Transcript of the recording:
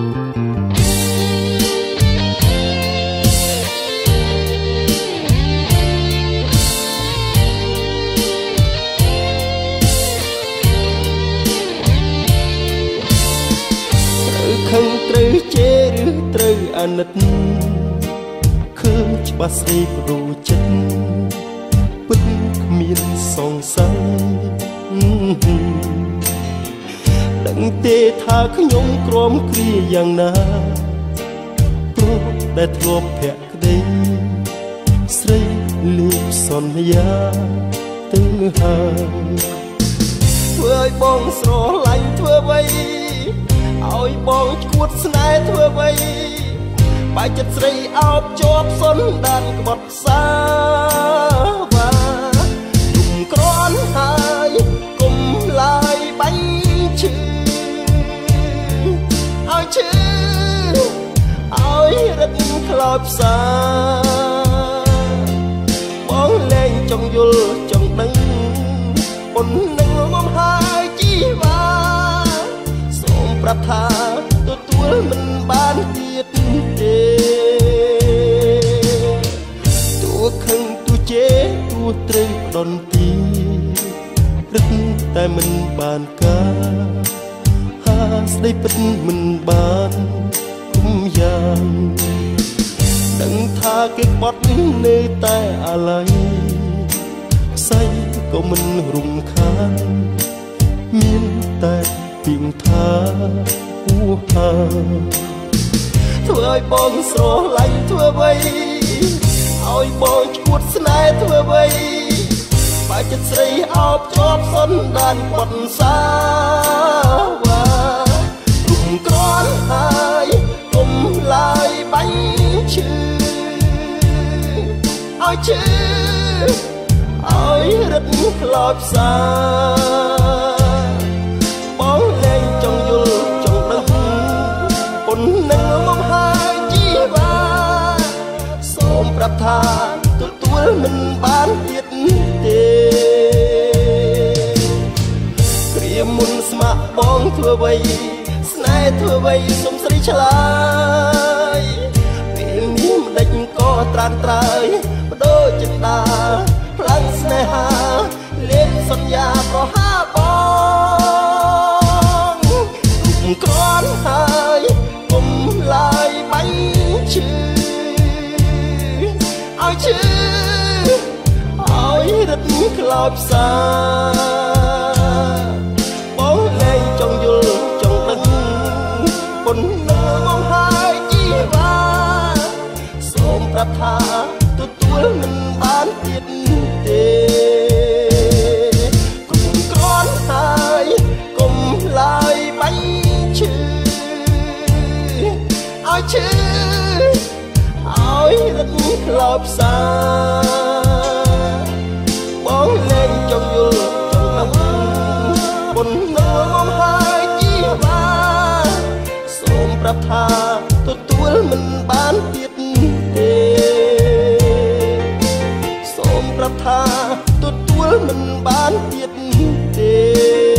ខឹងត្រូវជេរឬត្រូវអាណិតឃើញច្បាស់ស្រីព្រោះចិត្តពិតគ្មានសង្ស័យដឹងទេថាខ្ញុំក្រំគ្រាយ៉ាងណាព្រោះតែធ្លាប់ភក្តីស្រីលេបសន្យាទៅហើយធ្វើឲ្យបងស្រឡាញ់ធ្វើអ្វីឲ្យបងឈួតស្នេហ៍ធ្វើអ្វីបែកចិត្តស្រីអោបជាប់សុនដានក្បត់សាវ៉ាទុំក្រន់ហើយគុំឡាយបាញ់ឈឺឲ្យឈឺឲ្យរឹតខ្លោចផ្សាបងលែងចង់យល់ចង់ដឹងប៉ុននឹងមកហើយជីវ៉ាប្រាប់ថាទទួលមិនបានទៀតទេទោះខឹងទោះជេរទោះត្រូវផ្ដន់ទីរឹតតែមិនបានការហាស្ដីពិតមិនបានគុំយ៉ាងដឹងថាគេក្បត់នៅតែអាល័យខ្សែក៏មិនរំខានមានតែពីងថាហួហាធ្វើឲ្យបងស្រឡាញ់ធ្វើអ្វីឲ្យបងឈួតស្នេហ៍ធ្វើអ្វីបែកចិត្តស្រីអោបជាប់សុនដានបត់សាវ៉ាទុំក្រន់ហើយគុំឡាយបាញ់ឈឺឲ្យឈឺឲ្យរឹតខ្លោចផ្សាបងលែងចង់យល់ចង់ដឹងប៉ុននឹងមកហើយជីវ៉ាសូមប្រាប់ថាទទួលមិនបានទៀតទេគ្រាមុនស្ម័គ្របងធ្វើអ្វីស្នេហ៍ធ្វើអ្វីសូមស្រីឆ្លើយពេលនេះមិនដេចក៏ត្រានត្រើយបដូរចិន្តាផ្លាំងស្នេហាលេបសន្យាប្រហាបងក្រន់ហើយគុំឡាយបាញ់ឈឺឲ្យឈឺឲ្យរឹតខ្លោចផ្សាបងលែងចង់យល់ចង់ដឹងប៉ុននឹងមកហើយជីវ៉ាសូមប្រាប់ថាទទួលមិនបានទៀតទេគុំក្រន់ហើយគុំឡាយបាញ់ឈឺឲ្យឈឺឲ្យរឹតខ្លោចផ្សាបងលែងចង់យល់ចង់ដឹងប៉ុននឹងមកហើយជីវ៉ាសូមប្រាប់ថាទទួលមិនបានទៀតទេសូមប្រាប់ថាទទួលមិនបានទៀតទេ